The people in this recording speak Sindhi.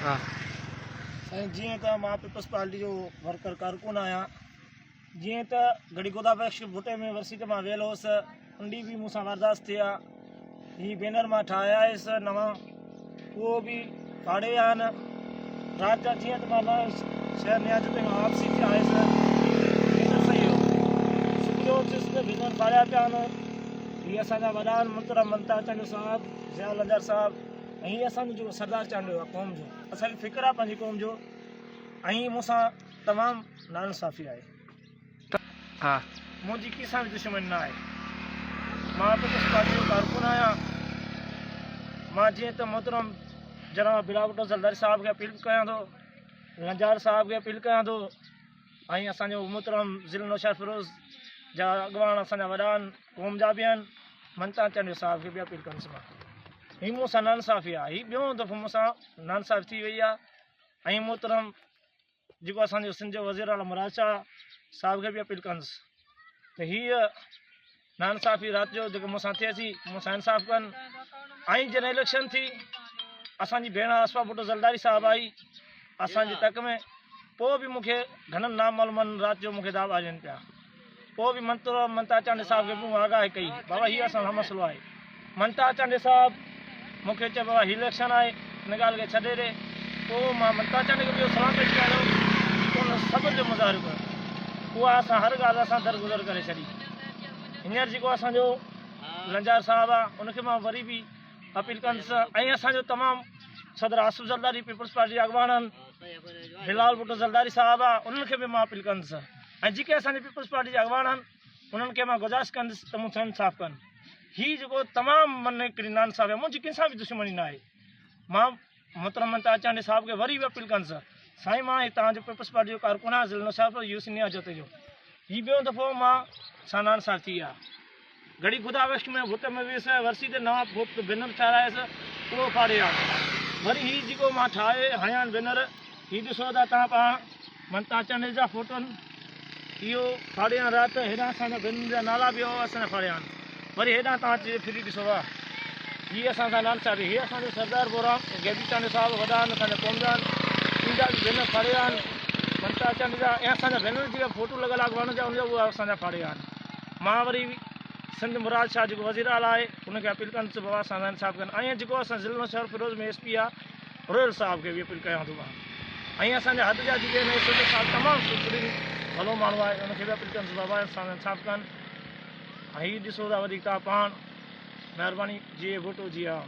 ها. سائين جيئن ته مان پيپلز پارٽي جو ورڪر ڪارڪن آهيان جيئن ته گهڙي گودا بخش ڀٽي ۾ ورسي تي مان ويل هوس ان ڏينهن به مون سان وارداس ٿي آ هي بينر مان ٺاهيا هيس نوان اهو به ڦاڙي ويا آهن رات جا جيئن ته مان شهر نياز تي مان واپسي ٿي آيس بينر صحيح هو صبح جو اٿيس ته بينر ڦاڙيا پيا آهن هي اسان جا وڏا آهن محترم ممتاز چانڊيو صاحب ضياء لنجار صاحب ۽ هي اسان جو جيڪو سردار چانڊيو آهي قوم جو اسان کي فڪر آهي پنهنجي قوم جو ۽ مون سان تمام ناانصافي آهي. ها. منهنجي ڪنهن سان به دشمني نه آهي. مان پيپلز پارٽي جو ڪارڪن آهيان. مان جيئن ته محترم جناب بلاول ڀٽو زرداري صاحب کي اپيل به ڪيان ٿو، لنجار صاحب کي اپيل ڪيان ٿو ۽ اسان جو محترم ضلع نوشهرفيروز جا اڳواڻ اسان جا وڏا آهن قوم جا به آهن منتا چانڊيو صاحب کي به اپيل ڪندس مان هي مون سان ناانصافي آهي هي ٻيون دفعو مون سان ناانصافي ٿي وئي آهي ۽ محترم جيڪو اسان جو سنڌ جو وزير اعليٰ مراد شاهه صاحب کي به اپيل ڪندس ته هيء ناانصافي رات جو جيڪو مون سان ٿئي ٿي مون سان انصاف ڪن ۽ جڏهن اليڪشن ٿي اسان جي ڀيڻ آصفه ڀٽو زرداري صاحب آئي اسان جي تڪ ۾ پوء به مون کي گهڻن نامعلومن رات جو مون کي دعويٰ ڏين پيا پوء به منتر منتا چانڊيي صاحب کي مون آگاهي ڪئي بابا هي اسان سان مسئلو آهي منتا چانڊيي صاحب مون کي چيو بابا هي اليڪشن آهي ان ڳالهه کي ڇڏي ڏي پوء مان منتا چانڊيي کي به اهو سلام پيش ڪيان ٿو جيڪو ان صبر جو مظاهرو ڪيو اها اسان هر ڳالهه اسان درگذر ڪري ڇڏي هينئر جيڪو اسان جو لنجار صاحب آهي ان کي مان وري به اپيل ڪندس ۽ اسان جو تمام صدر آصف زرداري پيپلز پارٽي جا اڳواڻ آهن بلال ڀٽو زرداري صاحب آهي انهن کي به مان اپيل ڪندس ۽ جيڪي اسان جي پيپلز پارٽي جا اڳواڻ آهن انهن کي مان گذارش ڪندس ته مون سان انصاف ڪن هي جيڪو تمام من هڪڙي ناانصافي آهي منهنجي ڪنهن سان به دشمني نه آهي مان محترم منتاج چانڊيي صاحب کي وري به اپيل ڪندس سائين مان هي توهان جو پيپلز پارٽي جو ڪارڪن آهيان ضلع نوشهرپور يو سي نياز جتي جو هي ٻيو دفعو مان سان ناانصافي ٿي آهي گهڙي خدا بخش ۾ ڀٽ ۾ ويس ۽ ورسي تي نوان ڦوٽ بينر ٺاهرايس، اهو ڦاڙي آيس. وري هي جيڪو مان ٺاهي هنيا آهن بينر، هي ڏسو ٿا توهان پاڻ، منتا چانڊيي جا فوٽو آهن، اهو ڦاڙي آيان رات، هيڏانهن اسان جا بينرن جا نالا به اهو اسان جا ڦاڙيا آهن. وري هيڏانهن توهان اچي ڦري ڏسو ها، هي اسان سان نان صاحب، هي اسان جو سردار بورام غيبي چانڊيو صاحب وڏا آهن اسان جا قوم جا آهن، ان جا به بينر ڦاڙي آيا آهن، منتا چانڊيي جا ۽ اسان جا بينر جيڪا فوٽو لڳل آهي اڳواڻن جا ان جا اهي اسان جا ڦاڙي آيا آهن. مان وري سنڌ مراد شاهه جيڪو وزير اعليٰ آهي ان کي اپيل ڪندس ته بابا اسان سان انصاف ڪن ۽ جيڪو اسان ضلع نوشهروفيروز ۾ ايس پي آهي رويل صاحب کي به اپيل ڪيان ٿو مان ۽ اسان جا حد جا جيڪي آهن ايس ايچ او صاحب تمام سٺرين ڀلو ماڻهو آهي ان کي به اپيل ڪندس بابا اسان سان انصاف ڪن ۽ هي ڏسو ٿا وڌيڪ تان پاڻ مهرباني جي ڀٽو جي ها.